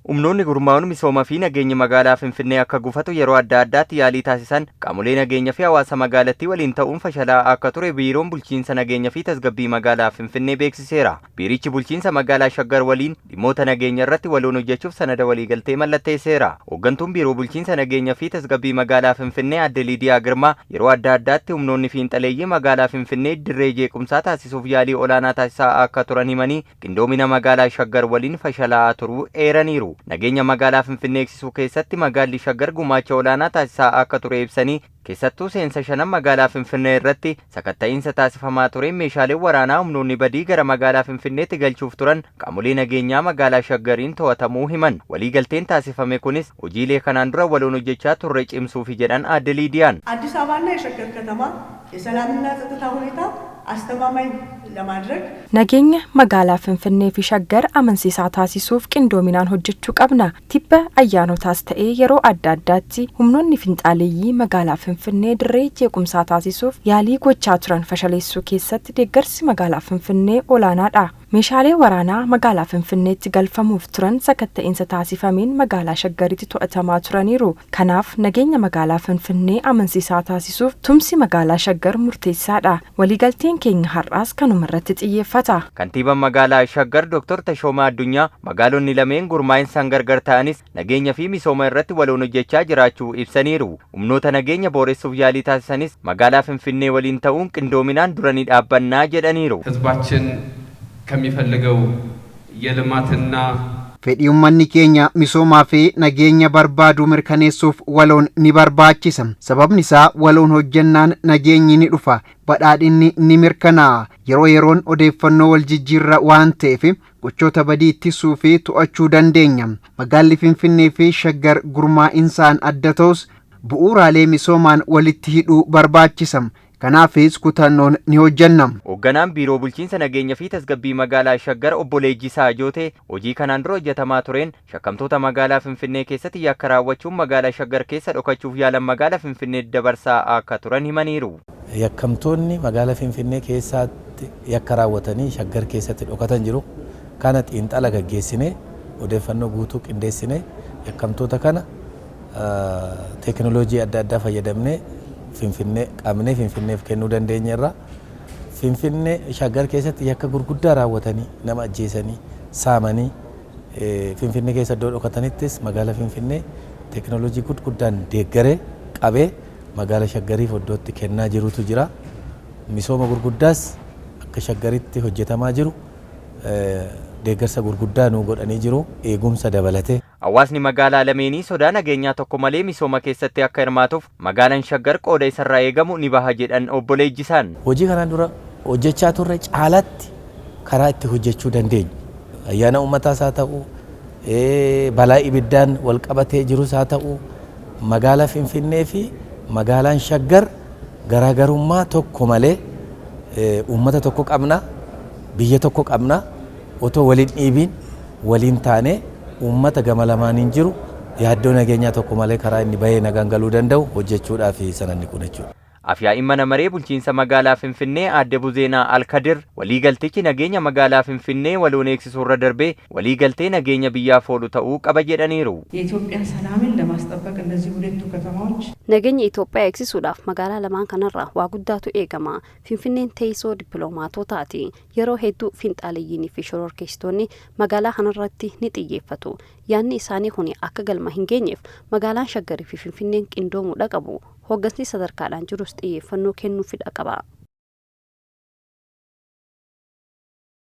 Humnoonni gurmaa'uun misooma fi nageenya magaalaa Finfinnee akka gufatu yeroo adda addaatti yaalii taasisan qaamolee nageenya fi hawaasa magaalattii waliin ta'uun fashalaa akka ture Biiroon Bulchiinsa Nageenya fi Tasgabbii Magaalaa Finfinnee beeksiseera. Biirichi bulchiinsa magaalaa Shaggar waliin dhimmoota nageenya irratti waloon hojjechuuf sanada waliigaltee mallatteesseera. Hooggantuun Biiroo Bulchiinsa Nageenya fi Tasgabbii Magaalaa Finfinnee Aadde Liidiyaa Girmaa yeroo adda addaatti humnoonni fiinxaleeyyii magaalaa Finfinnee dirree jeequmsaa taasisuuf yaalii olaanaa taasisaa akka turan himanii, qindoomina magaalaa Shaggar waliin fashalaa turuu eeraniiru. Nageenya magaalaa Finfinnee eegsisuu keessatti magaalli Shaggar gumaacha olaanaa taasisaa akka ture ibsanii, keessattuu seensa shanan magaalaa Finfinnee irratti sakatta'iinsa taasifamaa tureen meeshaaleen waraanaa humnoonni badii gara magaalaa Finfinneetti galchuuf turan qaamolee nageenyaa magaalaa Shaggariin to'atamuu himan. Waliigalteen taasifame kunis hojiilee kanaan dura waloon hojjechaa turre cimsuufi jedhan Aadde Liidiyaan. አዲስ አበባና የሸገር ከተማ የሰላምና ጸጥታ ሁኔታ አስተማማኝ ለማድረግ Nageenya magaalaa Finfinnee fi Shaggar amansiisaa taasisuuf qindoominaan hojjechuu qabna. Tibba ayyaanotaas ta'ee yeroo adda addaatti humnoonni finxaaleeyyii magaalaa Finfinnee dirree jeequmsaa taasisuuf yaalii gochaa turan fashaleessuu keessatti deeggarsi magaalaa Finfinnee olaanaadha. Meeshaalee waraanaa magaalaa Finfinneetti galfamuuf turan sakatta'insa taasifameen magaalaa Shaggaritti to'atamaa turaniiru. Kanaaf nageenya magaalaa Finfinnee amansiisaa taasisuuf tumsi magaalaa Shaggar murteessaadha. Waliigalteen keenya har'aas kanuma irratti xiyyeeffata. Kantiibaan magaalaa Shaggar Dr. Tashoomaa Addunyaa magaalonni lameen gurmaa'insaan gargar ta'anis nageenya fi misooma irratti waloon hojjechaa jiraachuu ibsaniiru. Humnoota nageenya booressuuf yaalii taasisanis magaalaa Finfinnee waliin ta'uun qindoominaan dura ni dhaabbannaa jedhaniiru. ህዝባችን ከሚፈልገው የልማትና Fedhii uummanni keenya misoomaa fi nageenya barbaadu mirkaneessuuf waloon ni barbaachisa. Sababni isaa waloon hojjennaan nageenyi ni dhufa, badhaadhinni ni mirkanaa'a. Yeroo yeroon odeeffannoo wal jijjiirra waan ta'eef gochoota badii ittisuu fi to'achuu dandeenya. Magaalli Finfinnee fi Shaggar gurmaa'insaan adda ta'us bu'uuraalee misoomaan walitti hidhuu barbaachisa. Kanaafis kutannoon ni hojjenna. Hoogganaan Biiroo Bulchiinsa Nageenya fi Tasgabbii Magaalaa Shaggar Obbo Leejjisaa Jootee hojii kanaan dura hojjetamaa tureen shakkamtoota magaalaa Finfinnee keessatti yakka raawwachuun magaalaa Shaggar keessa dhokachuuf yaalan magaalaa Finfinnee dabarsaa akka turan himaniiru. Yakkamtoonni magaalaa Finfinnee keessatti yakka raawwatanii Shaggar keessatti dhokatan jiru. Kana xiinxala gaggeessinee, odeeffannoo guutuu qindeessinee, yakkamtoota kana teekinooloojii adda addaa fayyadamnee Finfinnee qabnee Finfinneef kennuu dandeenyeerra. Finfinnee Shaggar keessatti yakka gurguddaa raawwatanii, nama ajjeesanii, saamanii Finfinnee keessa iddoo dhokatanittis magaalaa Finfinnee teekinooloojii gurguddaan deeggaree qabee magaalaa Shaggariif iddootti kennaa jirutu jira. Misooma gurguddaas akka Shaggaritti hojjetamaa jiru deeggarsa gurguddaa nuu godhanii jiru, eegumsa dabalatee. Hawaasni magaalaa lameenii sodaa nageenyaa tokko malee misooma keessatti akka hirmaatuuf magaalaan Shaggar qooda isarraa eegamu ni baha jedhan Obbo Leejjisaan. Hojii kanaan dura hojjechaa turre caalatti karaa itti hojjechuu dandeenyu. Ayyaana uummataas haa ta'u, balaa ibiddaan wal qabatee jirus haa ta'u, magaalaa Finfinnee fi magaalaan Shaggar garaagarummaa tokko malee uummata tokko qabna, biyya tokko qabna, otoo waliin dhiibiin waliin taanee uummata gama lamaaniin jiru yaaddoo nageenyaa tokko malee karaa inni bahee nagaan galuu danda'u hojjechuudhaaf sananni kun jechuudha. Afyaa'iin mana maree bulchiinsa magaalaa Finfinnee Aadde Buzeenaa Alkadir waliigaltichi nageenya magaalaa Finfinnee waloon eegsisuu irra darbee waliigaltee nageenya biyyaaf oolu ta'uu qaba jedhaniiru. የኢትዮጵያ ሰላምን ለማስጠበቅ እነዚህ ሁለቱ ከተማዎች Nageenya Itoophiyaa eegsisuudhaaf magaalaa lamaan kanarraa waa guddaatu eegama. Finfinneen teessoo dippiloomaatotaati. Yeroo hedduu finxaaliyyiinii fi shororkeessitoonni magaalaa kanarratti ni xiyyeeffatu. Yaadni isaanii kun akka galma hin geenyeef magaalaan Shaggarii fi Finfinneen qindoomuudha qabu. Hooggansi sadarkaadhaan jirus xiyyeeffannoo kennuufidha qaba.